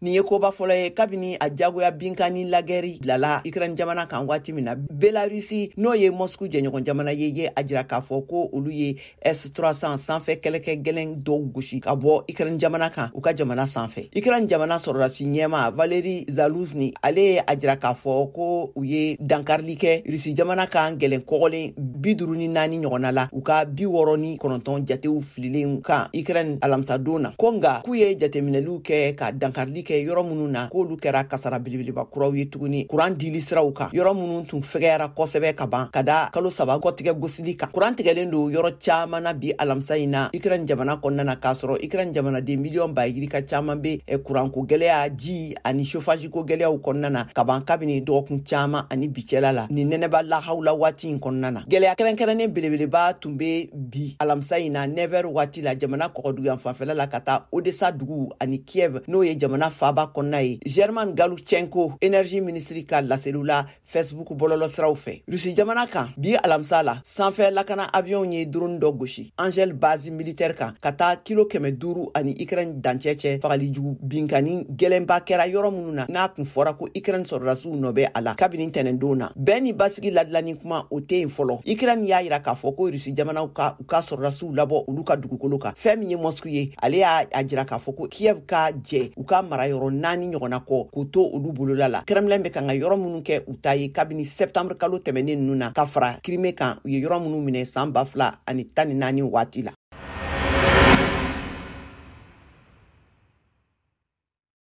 Nin ye koba fɔlɔ ye kabini a jagoya binkanni lagɛri bilala Ukraine jamana kan waati min na. Belarisi, n'o ye Moscou jɛɲɔgɔn jamana ye a jira k'a fɔ ko olu ye S-300 sanfɛ kɛlɛkɛ gɛlɛn dɔw gosi ka bɔ Ukraine jamana kan, u ka jamana sanfɛ. Ukraine jamana sɔrɔdasi ɲɛma Valeri Zaluzny, ale ye a jira k'a fɔ ko u ye dankarili kɛ Rusi jamana kan gɛlɛn kɔgɔlen 54 ɲɔgɔnna la, u ka 69 jatew fililen kan Ukraine alamisadon na, ko nga k'u ye jateminɛliw kɛ ka dankarili kɛ yɔrɔ minnu na, k'olu kɛra kasara belebeleba kuraw ye tuguni kuran dili siraw kan, yɔrɔ minnu tun fɛgɛyara kosɛbɛ ka ban ka da kalo 3 kɔtigɛ gosili kan. Kuran tigɛlen don yɔrɔ caman na bi alamisa in na Ukraine jamana kɔnɔna na, k'a sɔrɔ Ukraine jamanaden miliyɔn ba yirika caman bɛ kuranko gɛlɛya, ji ani chauffage ko gɛlɛyaw kɔnɔna na ka ban kabini dɔgɔkun caman ani bicɛla la nin nɛnɛba lahawula waati in kɔnɔna na. Gɛlɛya kɛrɛnkɛrɛnnen belebeleba tun bɛ bi alamisa in na 9h waati la jamana kɔgɔduguyan fanfɛla la ka taa Odessa dugu ani Kiev, n'o ye jamana faaba kɔnɔna ye, German Galushchenko, énergie ministre ka laseliw la Facebook bɔlɔlɔ siraw fɛ. Rusi jamana kan, bi alamisa la, sanfɛ lakana avion ye drone dɔ gosi Engels base militaire kan ka taa kilo 500 ani Ukraine dancɛ cɛ. Fagalijugu binkanni gɛlɛnba kɛra yɔrɔ minnu na, n'a tun fɔra ko Ukraine sɔrɔdasiw nɔ bɛ a la kabini tɛnɛndon na. Bɛn ni basigi ladilanni kuma, o tɛ yen fɔlɔ. Ukraine y'a yira k'a fɔ ko Rusi jamanaw ka u ka sɔrɔdasiw labɔ olu ka dugukolo kan. Fɛn min ye Moscou ye, ale y'a jira k'a fɔ ko Kiev ka jɛ u ka mara yɔrɔ naani ɲɔgɔnna kɔ k'u to olu bolola la. Kremlin bɛ kan ka yɔrɔ minnu kɛ u ta ye kabini septembre kalo tɛmɛnen ninnu na, ka fara Crimée kan, u ye yɔrɔ minnu minɛ san 2014 waati la.